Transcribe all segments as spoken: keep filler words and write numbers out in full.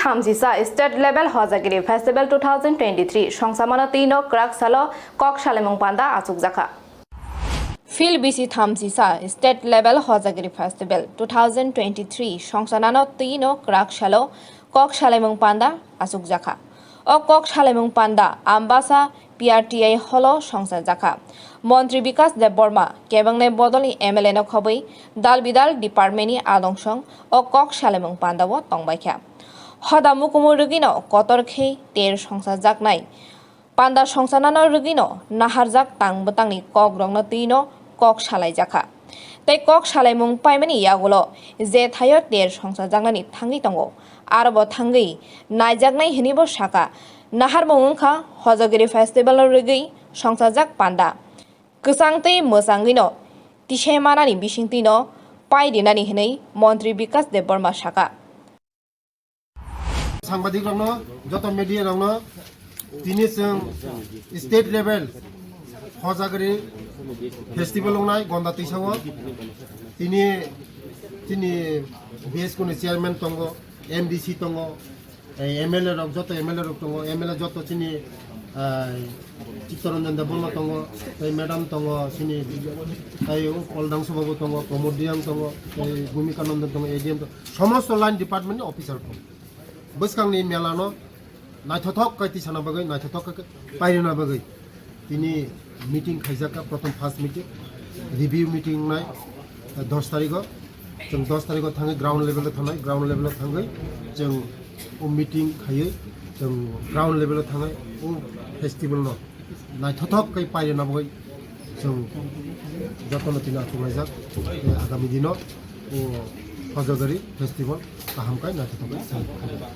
Thamsisa State Level Hojagiri Festival two thousand twenty-three songsamano twi no kwrak salo kok salaimung panda achukjakha. Phil bisi thamsisa State Level Hojagiri Festival two thousand twenty-three songsanano twi no kwrak salo kok salaimung panda achukjakha. O kok salaimung panda Ambasa P R T I holo songsajakha. Montri Bikas Debbarma kebengnai bodolni M L A no khobwi dal bidal department ni adong song o kok salaimung panda o tongbaikha. Hoda mukumu rwgwino kotor khe ter songsajaknai panda songsanano rwgwino naharjak tang bwtangni kokrokno twino kok salaijakha. Tei kok salaimung paimani yagulo je thaio ter songsajaknani thangwi tongo, arobo thangwi naijaknai hwnwibo sakha. Naharmung wngkha Hojagiri Festival no rwgwi songsajak panda. Kwchang tei mwchangwino tisai manani bisingtwino pai rinani hwnwi Montri Bikas Debbarma sakha. Sangbadik rokno, joto media rokno, tini chwng state level Hojagiri festival wngnai Gonda Twisao. Tini, tini B S K ni chairman tongo, M D C tongo, ei M L A rok, joto M L A rok tongo, M L A joto chini, ah, Chittaranjan Debbarma tongo, tei madam tongo, chini, tei o Pol Dangsu babu tongo, Pramod Reang tongo, tei Bhumika Nandan tongo, A D M tongo, somosto line department ni officer tongo. Bwskangni mela no naithothok kai tisana bagwi, naithothok kai pairina bagwi tini meeting khaijakha, prothom first meeting, review meeting wngnai, eh, dos tarikho. Chwng dos tarikho thangwi ground level o thangnai, ground level o thangwi chwng o meeting khaiwi chwng ground level o thangwi o festival no naithothok kai pairina bagwi chwng jotono tini achuk laijak. Tei agami dino o Hojagiri festival kaham kai naithothok kai pairina.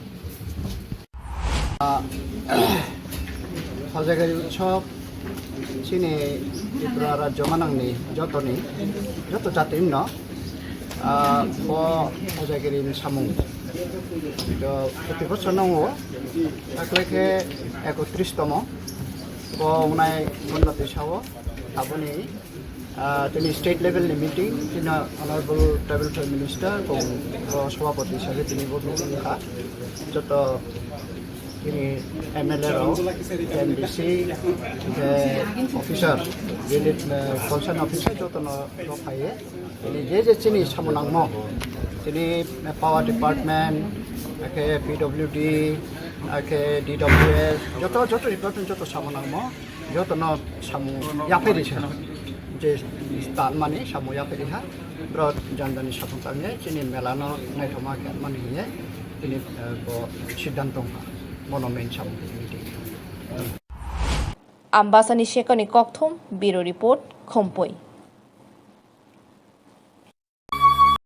Ah, Hojagiri Utsav chini Tripura rajyo manangni jotoni, joto jatirino, ah, bo Hojagiri ni samung. To proti bochor no wngo, takle khe ekotris tomo. Bo wngnai Gonda Twisao, aboni, ah, tini state level ni meeting, tini Honorable Tribal Affairs Minister, bo, bo Sabhapati hisabe tini bo meeting kha. Joto tini M L A rok, M D C, je officer, village, eh, concern officer jotono rok phaiye. Tini je je chini samung nangmo, tini power department, akhe P W D, akhe D W S, joto, joto department joto samung nangmo, jotono samung yaphai risa. Je tanmani samung yaphai riha, bro jani jani samung tangye, chini mela no naithoma khe mani hiye, tini, eh, bo siddhanto wngkha, bono main samung meeting. Ambasani Sekani Kokthum, Bureau Report, Khumpui.